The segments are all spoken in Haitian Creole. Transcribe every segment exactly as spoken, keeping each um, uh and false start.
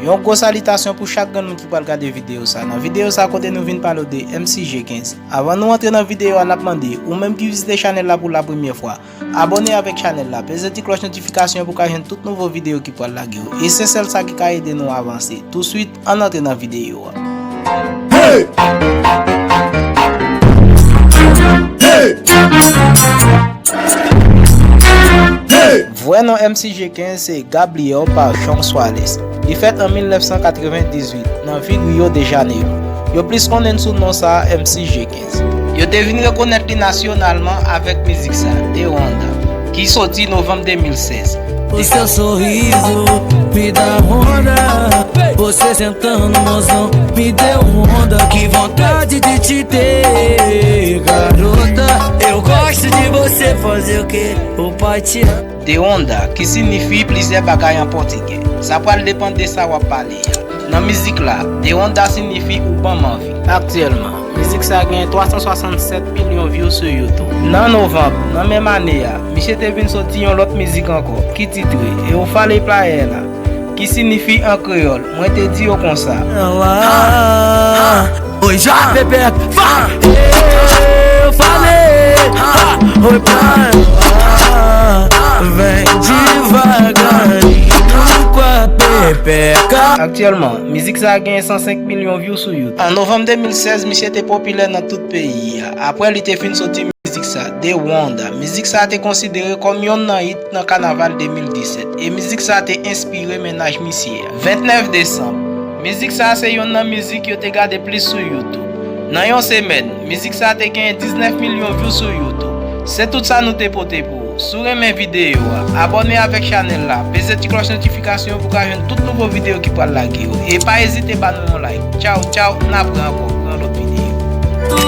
Yon gwo salitasyon pou chak grenn moun ki pral gade videyo sa. Nan videyo sa kote nou vin pale w de M C G kenz. Avan nou antre nan videyo a, n ap mande ou menm ki vizite chanèl la pou la premyè fwa, abòne avèk chanèl la, peze ti klòch notifikasyon pou ka jwenn tout nouvo videyo ki pral lage yo. E se sèl sa ki ka ede nou avanse. Touswit, ann antre nan videyo a. Hey! Hey! Hey! Vrè non M C G kenz se Gabriel Pachon Soales. Li fèt an mil nèf san katrevendizuit nan vil Rio de Janeiro. Yo plis konnen sou non sa a M C G kenz. Yo te vin rekonèt li nasyonalman avèk mizik sa, Deonda, ki soti novanm de mil sèz. O seu sorriso me dá onda. Você sentando, mozão, me deu onda. Que vontade de te ter, garota. Eu gosto de você, fazer o quê? O pai te ama. Deonda, ki siyifi plizyè bagay an pòtigè. Sa pral depann de sa w ap pale a. Nan mizik la, Deonda siyifi ou ban m anvi. Aktyèlman, mizik sa gen twa san swasannsèt milyon view sou YouTube. Nan novanm, nan menm ane a, misye te vin soti yon lòt mizik ankò, ki titre Eu Falei Pra Ela, ki siyifi an kreyòl, mwen te di yo konsa. Oi, ja, bebê, fa, eu falei, ha, oi, pra, vem devagarinho com a pepeca. Aktyèlman, mizik sa a gen san senk milyon view sou YouTube. An novanm de mil sèz, misye te popilè nan tout peyi a. Apre li te fin soti mizik sa, Deonda. Mizik sa te konsidere kòm yonn nan hit nan kanaval de mil disèt, e mizik sa te enspire mennaj misye a. Ventnèf desanm, mizik sa se yonn nan mizik yo te gade plis sou YouTube. Nan yon semèn, mizik sa te genyen diznèf milyon view sou YouTube. Se tout sa nou te pote pou ou. Si w renmen videyo a, abòne avèk chanèl la, peze ti klòch notifikasyon pou w ka jwenn tout nouvo videyo ki pral lage yo. E pa ezite ba nou yon like. Tchaw, tchaw, n ap wè ankò pou yon lòt videyo. Tu,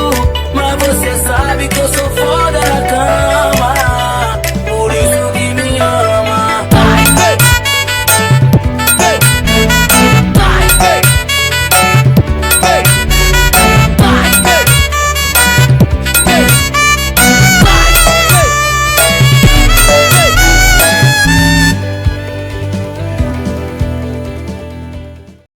mas você sabe que eu sou foda na cama.